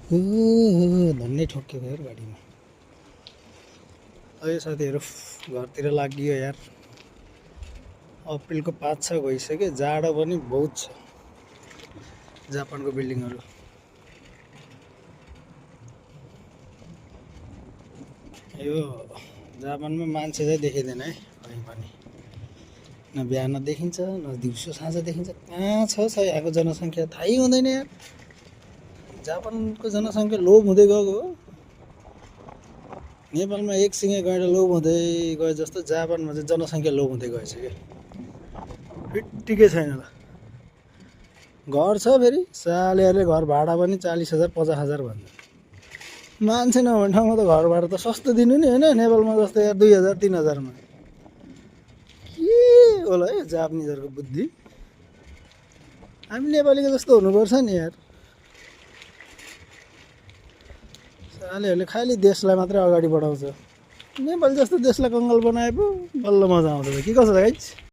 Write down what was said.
धन्नै ठोक्केको यार गाडीमा। अरे साथीहरू घरतिर लागियो यार। अप्रिलको 5-6 भइसक्यो, जाडो पनि बहुत छ। जापानको बिल्डिङहरू यो जापानमा मान्छे चाहिँ देखिँदैन है कहीँ पनि। न बिहान देखिन्छ न दिउँसो साँझ देखिन्छ। कहाँ छ यहाँको जनसङ्ख्या थाहै हुँदैन यार। जापानको जनसङ्ख्या लोप हुँदै गएको हो। नेपालमा एकसिङे गैँडा लोप हुँदै गए जस्तो जापानमा चाहिँ जनसङ्ख्या लोप हुँदै गएछ क्या। फिट्टिकै छैन त। घर छ फेरि सालेहरूले घर भाडा पनि 40,000 50,000 भन्छ। मान्छे नभने ठाउँमा त घर भाडा त सस्तो दिनु नि होइन। नेपालमा जस्तो यार 2,000 3,000मा के होला है जापानिजहरूको बुद्धि। हामी नेपालीको जस्तो हुनुपर्छ नि यार। सालेहरूले खालि देशलाई मात्रै अगाडि बढाउँछ। नेपाल जस्तो देशलाई कङ्गाल बनाए पो बल्ल मजा आउँछ। के कसो छ गाइज?